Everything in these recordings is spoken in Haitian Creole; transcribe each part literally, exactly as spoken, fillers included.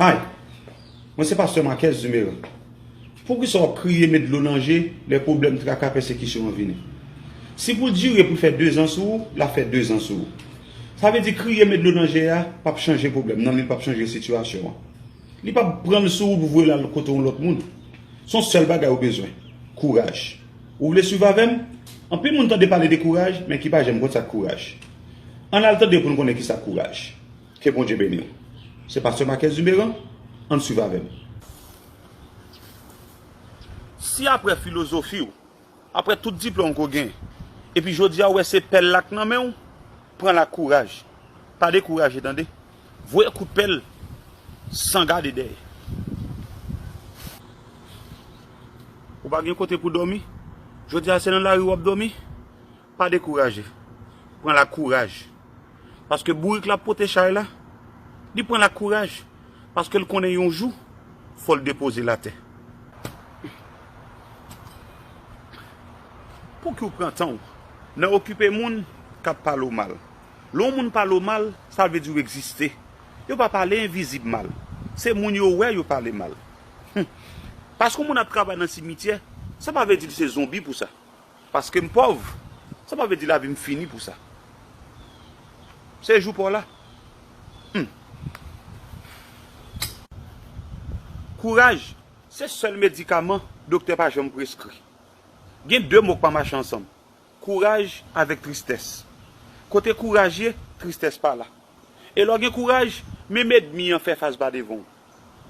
Hi, mwen se pastè Marquez Dumeran. Poukisa w ap kriye, met dlo nan je lè pwoblèm, traka, pèsekisyon an vini? Si pou l dire pou l fè dezan sou ou, l ap fè dezan sou ou. Sa vle di kriye, met dlo nan je a p ap chanje pwoblèm nan, li p ap chanje sitiyasyon an. Li p ap pran l sou ou pou voye l al kote yon lòt moun. Se yon sèl bagay ou bezwen, kouraj. Ou vle swiv avè m? Anpil moun tande pale de kouraj, men ki pa janm konn sa k kouraj. Ann al tande pou n konnen ki sa k kouraj. Ke Bondye beni w. Se pastè Marquez Dumeran, ann swiv avè m. Si apre filozofi w, apre tout diplòm ke w gen, epi jodi a w wè se pèl la k nan men w, pran l ak kouraj. Pa dekouraje, tande. Voye kout pèl san gade dèyè. Ou pa gen kote pou dòmi? Jodi a se nan lari w ap dòmi? Pa dekouraje. Pran l ak kouraj. Paske bourik la ap pote chay la, li pran l ak kouraj. Paske l konnen yon jou, fò l depoze l atè. Pouki w pran tan w nan okipe moun k ap pale w mal? Lè yon moun pale w mal, sa vle di w egziste. Yo pa pale envizib mal. Se moun yo wè yo pale mal. Hum. Paske yon moun ap travay nan simityè, sa pa vle di l se zonbi pou sa. Paske m pòv, sa pa vle di lavi m fini pou sa. Se jou pa w la. Hum. Kouraj, se sèl medikaman doktè pa janm preskri. Gen de mo k pa mache ansanm. Kouraj avèk tristès. Kote kouraj ye, tristès pa la. E lè w gen kouraj, menm ènmi an fè fas ba devan w.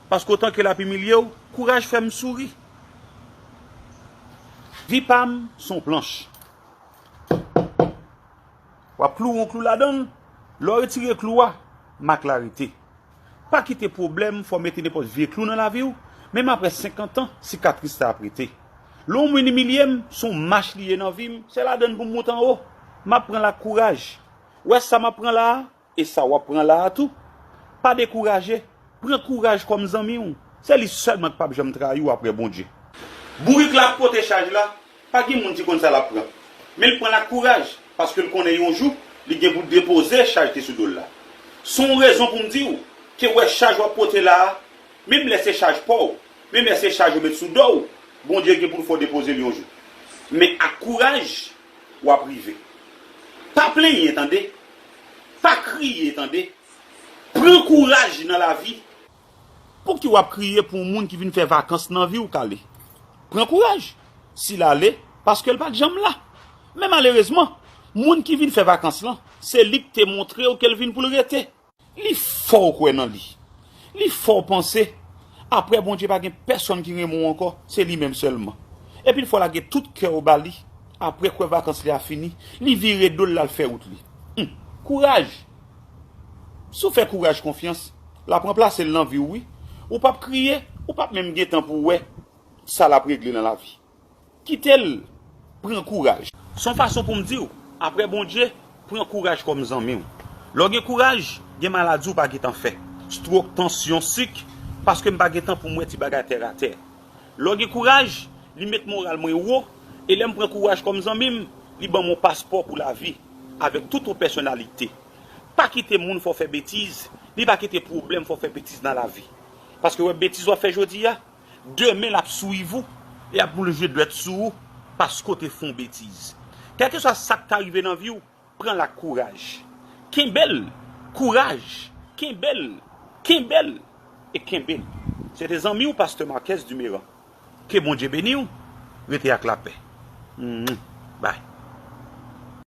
Paske otan ke l ap imilye w, kouraj fè m souri. Vi pa m se yon planch. W ap kloure yon klou ladan l, lè w retire klou a, mak la rete. Pa kite pwoblèm fè w mete nenpòt vye klou nan lavi w, menm apre senkant an, sikatris sa ap rete. Lè yon moun imilye m, se yon mach li ye nan vi m, se ladan l pou m moute anwo. M ap pran l ak kouraj. W wè sa m ap pran la a, e sa w ap pran la a tou. Pa dekouraje, pran kouraj kòm zanmi w. Se li sèlman k p ap janm trayi w apre Bondye. Bourik la ap pote chaj la, pa gen moun ki konn sa l ap pran. Men l pran l ak kouraj, paske l konnen yon jou, li gen pou depoze chaj ki sou do l la. Se yon rezon pou m di w, ke w wè chaj w ap pote la a, menm lè se chaj pa w, menm lè se chaj yo met sou do w, Bondye gen pou l fè w depoze l yon jou. Men ak kouraj, w ap rive. Pa plenyen, tande. Pa kriye, tande. Pran kouraj nan lavi. Pouki w ap kriye pou yon moun ki vin fè vakans nan vi w, Kale? Pran kouraj. Si l ale, paske l pa t janm la. Men malerezman, moun ki vin fè vakans lan, se li k te montre w ke l vin pou l rete. Li fè w kwè nan li. Li fè w panse, apre Bondye pa gen pèsonn ki renmen w ankò, se li menm sèlman. Epi l fè w lage tout kè w ba li, apre kwè vakans li a fini, li vire do l, l al fè wout li. Hum, kouraj! Si w fè kouraj konfyans, l ap ranplase l nan vi w, wi. Ou p ap kriye, ou p ap menm gen tan pou w wè sa l ap regle nan lavi. Kite l pran kouraj. Se yon fason pou m di w, apre Bondye, pran kouraj kòm zanmi w. Lè w gen kouraj, gen maladi w pa gentan fè. Stwok, tansyon, sik, paske m pa gentan pou m wè ti bagay tèratè. Lè w gen kouraj, li met moral mwen wo, e lè m pran kouraj kòm zanmi m, li ban m yon paspò pou lavi, avèk tout yon pèsonalite. Pa kite moun fè w fè betiz, ni pa kite pwoblèm fè w fè betiz nan lavi. Paske w wè betiz w ap fè jodi a, demen l ap swiv ou, e ap boule je dwèt sou ou, paske w te fè yon betiz. Kèlkeswa sa k ta rive nan vi w, pran l ak kouraj. Kenbe l, kouraj, kenbe l, kenbe l, e kenbe l. Se te zanmi w, pastè Marquez Dumeran. Ke Bondye beni w, rete ak lapè. Mwah. Bye.